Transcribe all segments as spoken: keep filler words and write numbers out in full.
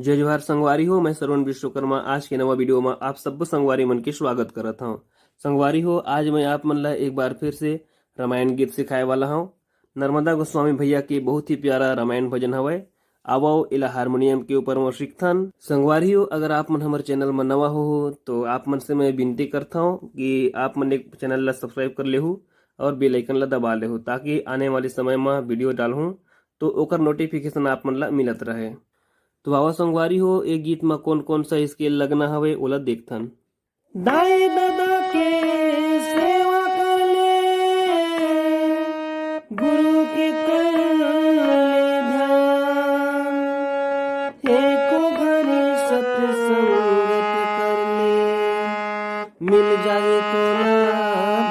जय जोहार संगवारी हो, मैं श्रवण विश्वकर्मा। आज के नवा वीडियो में आप सब संगवारी मन के स्वागत करत हूँ। संगवारी हो, आज मैं आप मन ला एक बार फिर से रामायण गीत सिखाए वाला हूँ। नर्मदा गोस्वामी भैया के बहुत ही प्यारा रामायण भजन हवय। आवव, एला हारमोनियम के ऊपर म सीखथन। संगवारी हो, अगर आप मन हमर चैनल म नवा हो, हो, तो आप मन से मैं विनती करथौं कि आप मन एक चैनल ला सब्सक्राइब कर लेहू और बेल आइकन ला दबा लेहू, ताकि आने वाले समय म वीडियो डालहूँ, तो ओकर नोटिफिकेशन आप मन ला मिलत रहे। तो आवा संगवारी हो, ए गीत म कौन-कौन सा स्केल लगना हवे, ओला देखथन। दाई ददा के सेवा कर ले, गुरु के कर ले ध्यान, एको घड़ी सत्संगत कर ले, मिल जाए तोला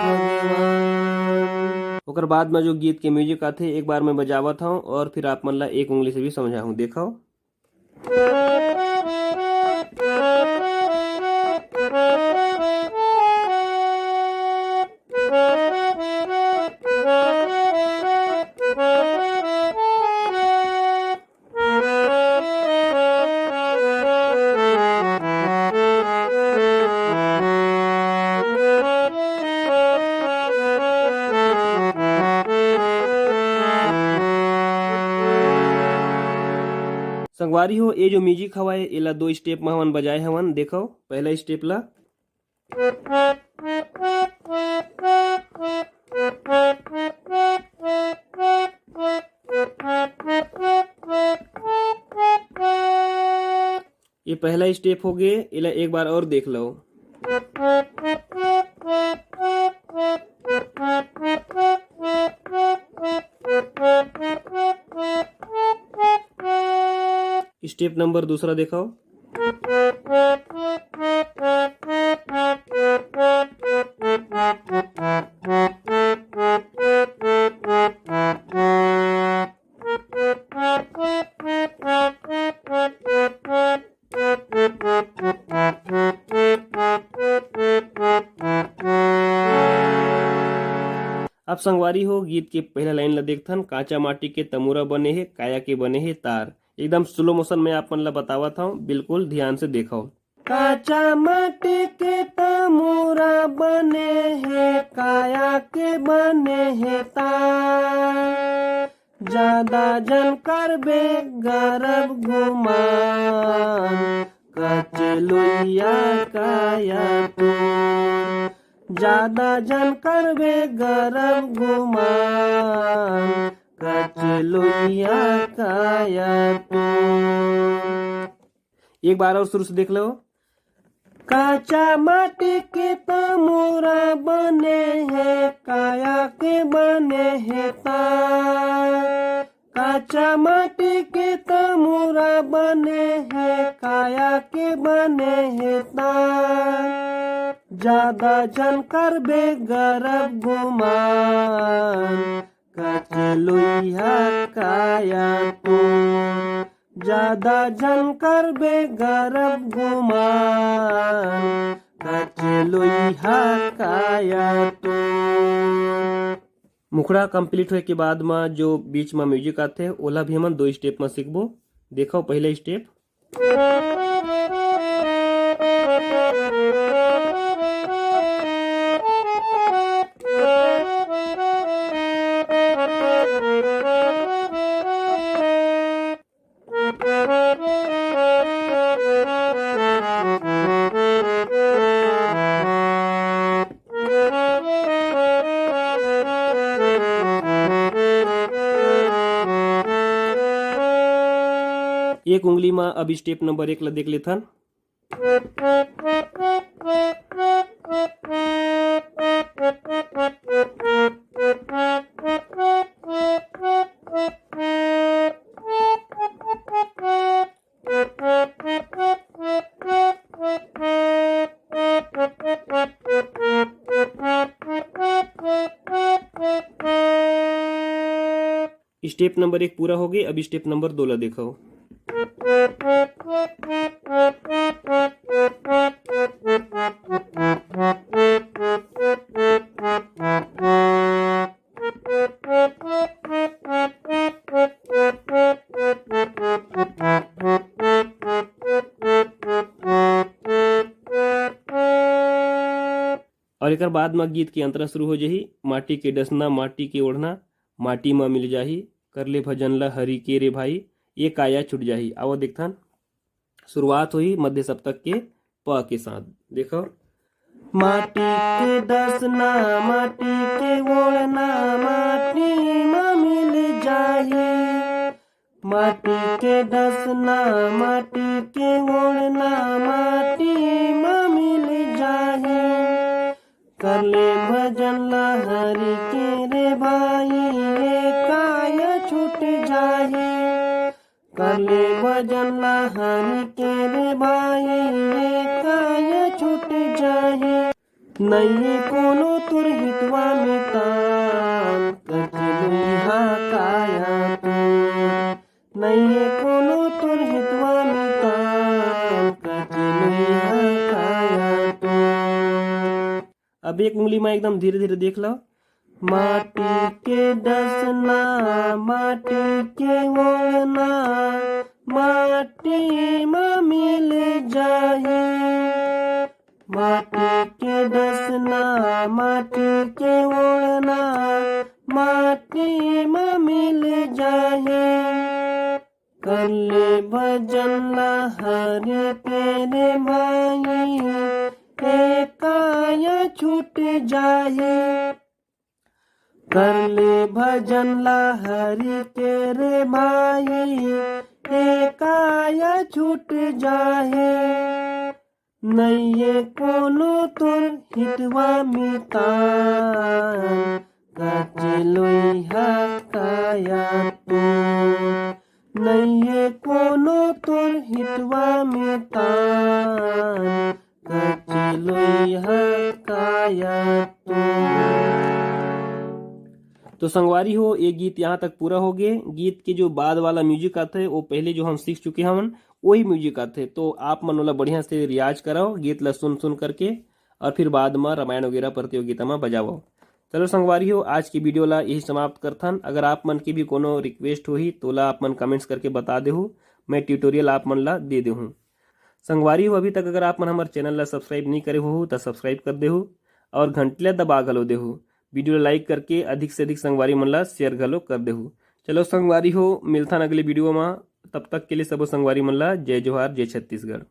भगवान। ओकर बाद में जो गीत के म्यूजिक आथे, एक बार मैं बजावत हूँ और फिर आप मन ला एक उंगली से भी समझाहूँ। देखो। संगवारी हो, ए जो म्यूजिक हवय, एला दो स्टेप म हमन बजाए हवन। देखो, पहला स्टेप ला। ये पहला स्टेप हो गए, एला एक बार और देख लो। स्टेप नंबर दूसरा दिखाओ। अब संगवारी हो, गीत के पहला लाइन ला देखथन। कांचा माटी के तमूरा बने हे, काया के बने हे तार। एकदम स्लो मोशन में आप मन ला बतावत हूँ, बिल्कुल ध्यान से देखो। कांचा माटी के तमूरा बने हे, काया के बने हे तार। ज्यादा झन करबे गरब गुमान, कच लोइया काया तोर। ज्यादा झन करबे गरब गुमान, कच लोइया काया तोर। एक बार और शुरू से देख लो। कांचा माटी के तमूरा बने हे, काया के बने हे तार। कांचा माटी के तमूरा बने हे, काया के बने हे तार। ज्यादा झन करबे गरब गुमान, कच लोइया काया तोर। ज्यादा झन करबे गरब गुमान, कच लोइया काया तोर। मुखड़ा कंप्लीट होए के बाद म जो बीच म म्यूजिक आथे, ओला भी हमन दो स्टेप म सीखबो। देखो पहला स्टेप। एक उंगली म अब स्टेप नंबर एक ला देख लेथन। स्टेप नंबर एक पूरा हो गई, अब स्टेप नंबर दो ला देखो। एकर बाद म गीत के अंतरा शुरू हो जाही। माटी के डसना, माटी के ओढ़ना, माटी म मिल जाही। कर ले भजन ला हरि के रे भाई, ये काया छूट जाही। आवो देखथन, शुरुआत होही मध्य सप्तक के प के साथ। देखो, माटी के डसना, माटी के ओढ़ना, माटी म मिल जाही। माटी के डसना, माटी के ओढ़ना, माटी म मिल जाही। कर ले भजन ला हरि के रे भाई, ये काया छूट जाही। कर ले भजन ला हरि के रे भाई, ये काया छूट जाही। नइये कोनो तोर हितवा मितान, कच लुइहा काया तू। नइये कोनो तोर हितवा मितान, कच लुइहा काया तू। अब एक उंगली में एकदम धीरे धीरे देख लो। माटी के डसना, माटी के ओढ़ना, माटी म मिल जाही। माटी के डसना, माटी के ओढ़ना, माटी म मिल जाही। कर ले भजन ला हरि के रे भाई, ये काया छूट जाही। कर ले भजन ला हरि के रे भाई, ये काया छूट जाही। नइये कोनो तोर हितवा मितान, कच लुइहा काया तू। नइये कोनो तोर हितवा मितान, कच लुइहा काया तू। तो संगवारी हो, ये गीत यहाँ तक पूरा हो गए। गीत के जो बाद वाला म्यूजिक आथे, वो पहले जो हम सीख चुके हवन, वही म्यूजिक आथे। तो आप मन ओला बढ़िया से रियाज कराओ, गीत ला सुन सुन करके, और फिर बाद में रामायण वगैरह प्रतियोगिता में बजाओ। चलो संगवारी हो, आज की वीडियो ला यही समाप्त करथन। अगर आप मन के भी कोनो रिक्वेस्ट होही, तो ओला आप मन कमेंट्स करके बता देहू, मैं ट्यूटोरियल आप मन ला दे देहूँ। संगवारी हो, अभी तक अगर आप मन हमर चैनल ला सब्सक्राइब नहीं करे हो, तो सब्सक्राइब कर देहू और घंटी ला दबा घलो देहू। वीडियो ला लाइक करके अधिक से अधिक संगवारी मन ला शेयर घलो कर देहू। चलो संगवारी हो, मिलथन अगले वीडियो में। तब तक के लिए सबो संगवारी मन ला जय जोहार, जय छत्तीसगढ़।